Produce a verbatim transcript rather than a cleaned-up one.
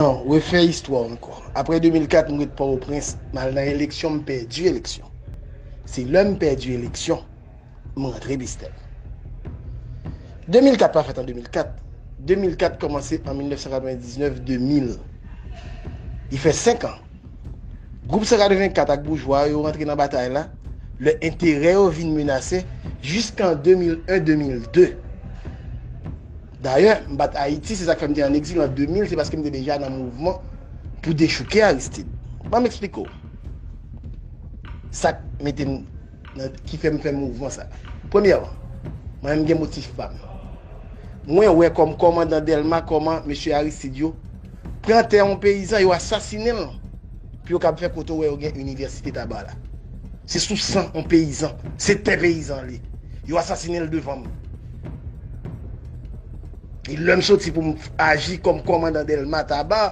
Non, refè istwa ankò. Apre de mil kat, m ret Pòtoprens, m al nan eleksyon, m pèdi eleksyon. Se lè m pèdi eleksyon, m rantre Bistèl. De mil kat pa fèt an de mil kat. De mil kat kòmanse an mil nèf san katrevendiznèf, de mil. Li fè senk an. Gwoup san katrevenkat ak boujwa yo rantre nan batay la, lè enterè yo vin menase jiskan de mil en, de mil de. Dayè, m bat Ayiti, se sa k fè m te an egzil an de mil, se paske m te deja nan mouvman pou dechouke Aristide. Ban m eksplike w. Sa k mete m nan, ki fè m fè mouvman sa. Premyèman, mwen menm gen motif pa m. Mwen wè kòm kòmandan Dèlma kòman mesye Aristide yo pran tè yon peyizan, yo asasinen l pou yo kab fè kote w wè yo gen inivèsite Taba la. Se sou san yon peyizan, se tè peyizan li. Yo asasinen l devan m. E lè m soti pou m aji kòm kòmandan Dèlma Taba,